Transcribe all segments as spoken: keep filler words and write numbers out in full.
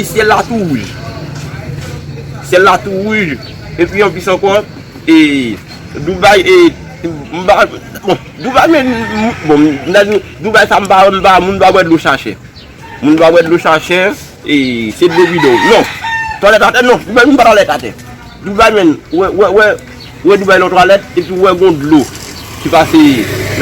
Syèl la tou wouj. Syèl la tou wouj. Epi anplis ankò, e, Dubai, e, m pa, bon, Dubai, men, m, bon, nan Dubai sa, m pa, m pa, moun pa bwè dlo chache. Moun pa bwè dlo chache, e, se dlo bidon. Non. Twalèt atè, non. Dubai, moun pa twalèt atè. Dubai, men, wè, wè, wè, wè Dubai nan twalèt, epi wè gon dlo ki pase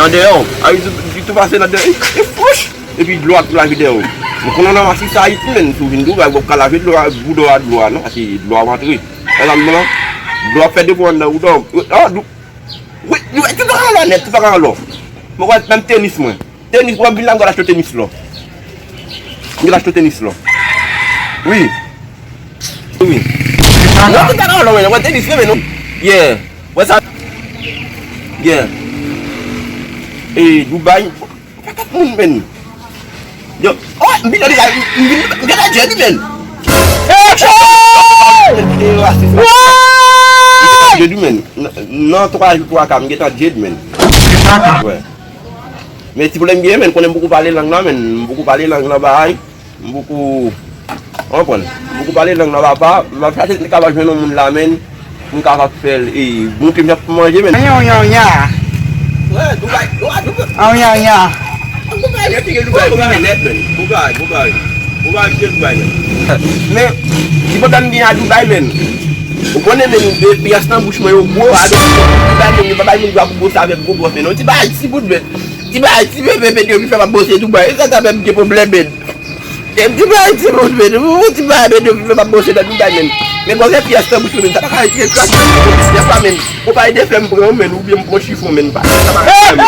nan dèyè w. A, li tou, li tou pase nan dèyè, e, e fouch! Epi dlo a tou lage dèyè w. Mwen konnen nan masi sa Ayiti, men, si w vin Dubai, w ap ka lave dlo a, bouda w a dlo a, non, paske dlo a ap antre. Wè sa m di w lan? Dlo ap fè depo anndan bouda w. Ah, dlo, wi, wi, tout pa ka anlò nèt, tout pa ka anlò. Mwen kwè menm tenis mwen. Tenis, mwen vin la, m gad achte tenis la. M gad achte tenis la. Wi. Wi. Non, tout pa ka anlò, men, mwen tenis, men, non. Yeah. Wè sa. Yeah. E Dubai. Paket moun, men. Yo, oh, m vin nan Dubai, m vin, m vin nan Jed, men. Jed, men. Nan, nan twa jou, twa ka, m gentan Jed, men. Wè. Men ti pwoblèm gen, men, konnen m poko pale lang nan, men. M poko pale lang nan, bay. M poko, w konprann? M poko pale lang nan, papa. M ap chache si m kapab jwenn yon moun la, men, pou m kapab fè l, e, montre m jan pou manje, men. Nya, nya, nya. Wè, Dubai, wè, Dubai. Nya, nya. Dubai, men, Dubai, Dubai, men, nèt, men. Dubai, Dubai. Dubai, se Dubai, men. Men, ki pwoblèm gen a Dubai, men? Ou konnen, men, de pyès nan bouch mwen yo gwo, a Dubai, men, yo pa bay moun dwa pou bwose avèk gwo bwòs, men. Non, ti bagay, ti bout, men. Ti bagay, ti bebe, men, yo ki fè m ap bwose Dubai. E sa, sa fè m gen pwoblèm, men. E m di bay ti moun, men, ou di bay, men, depi m ap bwose nan Dubai, men. Men, bon, gen pyès nan bouch mwen, men, sa pa ka retire kras, men, de fwa, men, ou pa ede fè m pran, men, oubyen m pran chifon, men, pa, sa pa ka fè, men.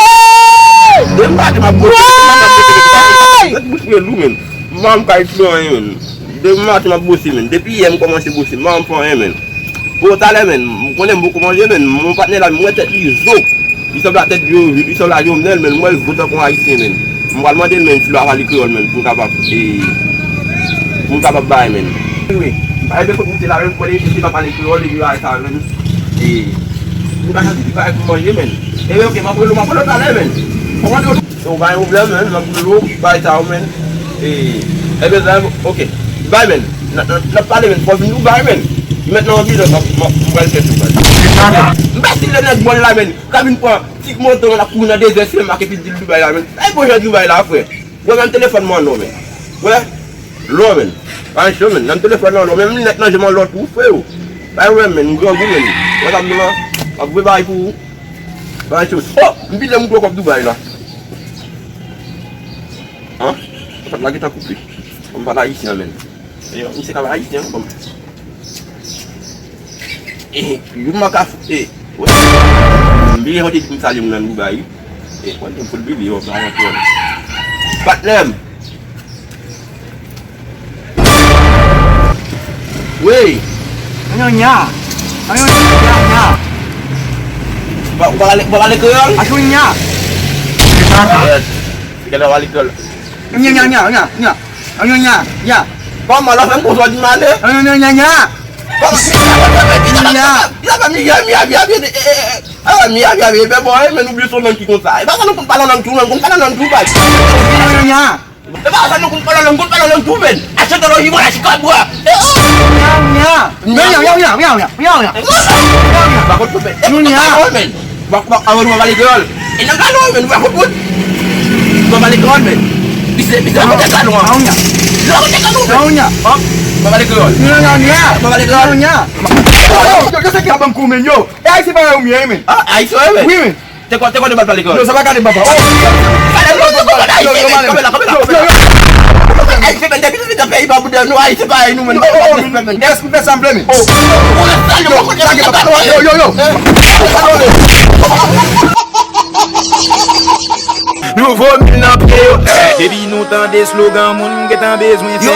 De m pa di m ap bwose, de m pa di m ap bwose, bouch mwen lou, men. M pa ka retire anyen, men. De m pa di m ap bwose, men. Depi yè m kòmanse bwose, m pa fè anyen, men. Bon, talè, men, m konnen m poko manje, men, mon patnè la, m wè tèt li zo. Li sanble a tèt yo, li sanble a Jovenel, men, m wè l zo tankou yon ayisyen, men. M pral mande l, men, si l pa pale kreyòl, men, pou m kapab, e, pou m kapab bay, men. Wi, m pa rive kot moute la, men, m konnen li pa pale kreyòl, epi bagay sa, men. E, m pa santi li bagay pou manje, men. Ebyen, oke, m ap rele w, m ap rele w talè, men. Ou pa gen pwoblèm, men, m ap rele w, bagay sa yo, men. E, ebyen, sa, oke. Bay, men. N, n, n ap pale, men. Fò w vin Dubai, men. Mèt nan anvi, m ap, m ap, m pral chèche w, bay. M pa si le nèg bòl la, men. Ka vin pran ti moto, men, ap kouri nan dezè, se m ak epi di l Dubai la, men. Sa e bon jan Dubai la, frè. Wè, men telefòn mwen an non, men. Wè. Lò, men. Pa yon cho, men. Nan telefòn nan, lò, men. M nèt nan je m an lòt ou, frè, o. Bay, wè, men. M grangou, men. Wè, sa m di w lan. M ap voye bagay pou ou. Bay, cho. Oh! M pile m gwo kòb Dubai la. An? Fòt la gentan koupe. Fò m pale ayisyen, men. E, misye ka pale ayisyen, bon. E, youn mwen ka f-, e, wè. M bliye yon te di m salye moun nan Dubai. E, wè, m fout bliye, yo, pa yon pwoblèm. Patnè m. Wi. Anyo nya. Anyo nya, nya. Ou pa, ou pa pale, ou pa pale kreyòl? Anyo nya. Yes. Kèlè pale kreyòl? Nya, nya, nya, nya, nya. Anyo nya, nya. Kòman la fè m konsa di male? Anyo nya, nya, nya. Kòman? Nya. Nya, nya, nya, nya, nya, nya, nya, nya, nya, men ou bliye son lang ki konsa. E pa sa nou konn pale lang tou, men konn pale lang tou, bay. Anyo nya. E pa sa nou konn pale lang, konn pale lang tou, men. Asyetoloji, mwen, asikabwa. Nya, nya. Nya, nya, nya, nya, nya, nya, nya. Pa konn tou, men. Anyo nya. Men. Ba, ba, avan nou pale kreyòl. E nan galon, men, nou pa konprann. Nou pale kreyòl, men. Misye, misye, kote galon an? Nya. Misye, kote galon, men? Nya. Hop. Nou pale kreyòl. Nya, nya, nya. Nou pale kreyòl. Nya. Yo, yo, yo, se ki a ban m kou, men, yo. E ayisyen pa yo, men. Ah, ayisyen, men. Wi, men. Te kon, te kon de bat pale kreyòl. Yo, sa pa gade papa. Oh. Pale kreyòl, pale kreyòl, yo, yo, yo, yo, yo. Ayisyen, men, depi nou vin nan peyi pa boudè, nou ayisyen pa nou, men. Oh, oh, oh, men. Respè, men. Yo, yo, yo. Nouvo mil nan pye yo. Depi nou tande slogan, moun gentan bezwen fè.